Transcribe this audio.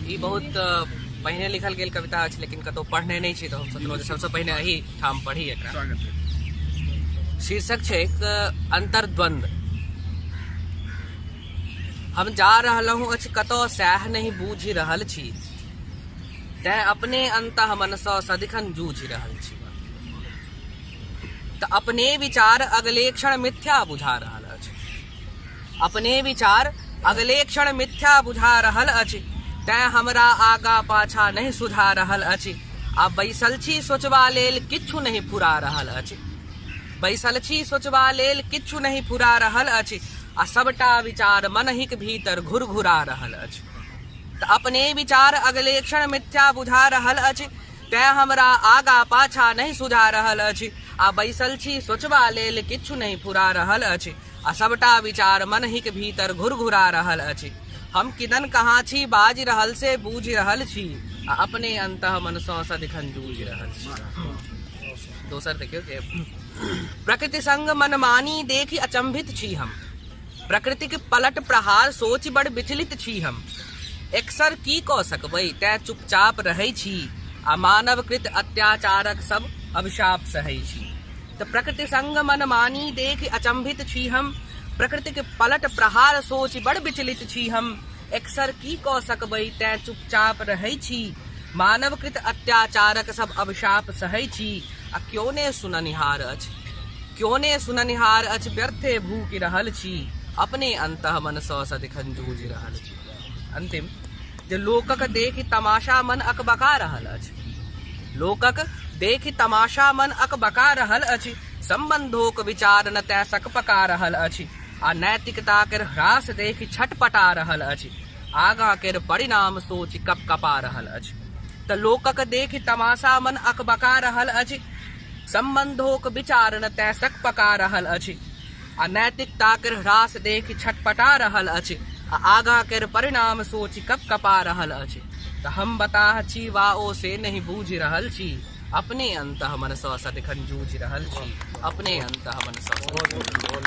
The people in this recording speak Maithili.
ई बहुत पहिने लिखल गेल कविता अछि, लेकिन कतहु पढ़ने नहि छी, तऽ हम सोचलहुँ जे सबसँ पहिने एही ठाम पढ़ी एकरा। स्वागत। शीर्षक छै एक अंतर्द्वंद। हम जा रहलहुँ अछि कतऽ सएह नहि बूझि रहल छी, तेँ अपने अंतः मनसँ सदिखन जूझि रहल छी। तऽ अपने विचार अगले क्षण मिथ्या बुझा रहल अछि, अपने विचार अगले क्षण मिथ्या बुझा रहल अछि, तेँ हमरा आगा पाछा नहि सुझा रहल अछि। आ बैसल छी सोचबा लेल किछु नहि फुरा रहल अछि, बैसल छी सोचबा लेल किछु नहि फुरा रहल अछि, आ सबटा विचार मनहिक भीतर घुरघुरा रहल अछि। तऽ अपने विचार अगले क्षण मिथ्या बुझा रहल अछि, तेँ हमरा आगा पाछा नहि सुझा रहल अछि। आ बैसल छी सोचबा लेल किछु नहि फुरा रहल अछि, आ सबटा विचार मनहिक भीतर घुरघुरा रहल अछि। हम किदन कहाँ छी बाजि रहल से बूझि रहल छी, आ अपने अंतः मनसँ सदिखन जूझि रहल छी। दोसर देखियौ जे प्रकृति संग मनमानी देखि अचंभित छी हम, प्रकृतिक पलट प्रहार सोचि बड़ विचलित छी हम। एकसर की कऽ सकबै तेँ चुपचाप रहै छी, आ मानवकृत अत्याचारक सब अभिशाप सहै छी। तऽ प्रकृति संग मनमानी देखि अचंभित छी हम, प्रकृतिक पलट प्रहार सोचि बड़ विचलित छी हम। एकसर की कऽ सकबै तेँ चुपचाप रहै छी, मानवकृत अत्याचारक सब अभिशाप सहै छी। आ क्यो ने सुननिहार अछि, क्यो ने सुननिहार अछि, व्यर्थे भूकि रहल छी, अपने अंतः मनसँ सदिखन जूझि रहल छी। अंतिम जे लोकक देखि तमाशा मन अकबका रहल अछि, लोकक देखि तमाशा मन अकबका रहल अछि, संबंधोक विचार न तैं सकपका रहल अछि, आ नैतिकता केर ह्रास देखि छटपटा रहल अछि, आगाँ केर परिणाम सोचि कपकपा रहल अछि। तऽ लोकक देखि तमाशा मन अकबका रहल अछि, संबंधोक विचार न तैं सकपका रहल अछि, आ नैतिकता केर ह्रास देखि छटपटा रहल अछि, आ आगाँ केर परिणाम सोचि कपकपा रहल अछि। तऽ हम बताह छी वा ओ से नहि बूझि रहल छी, अपने अंतः मनसँ सदिखन जूझि रहल छी, अपने अंतः मनसँ।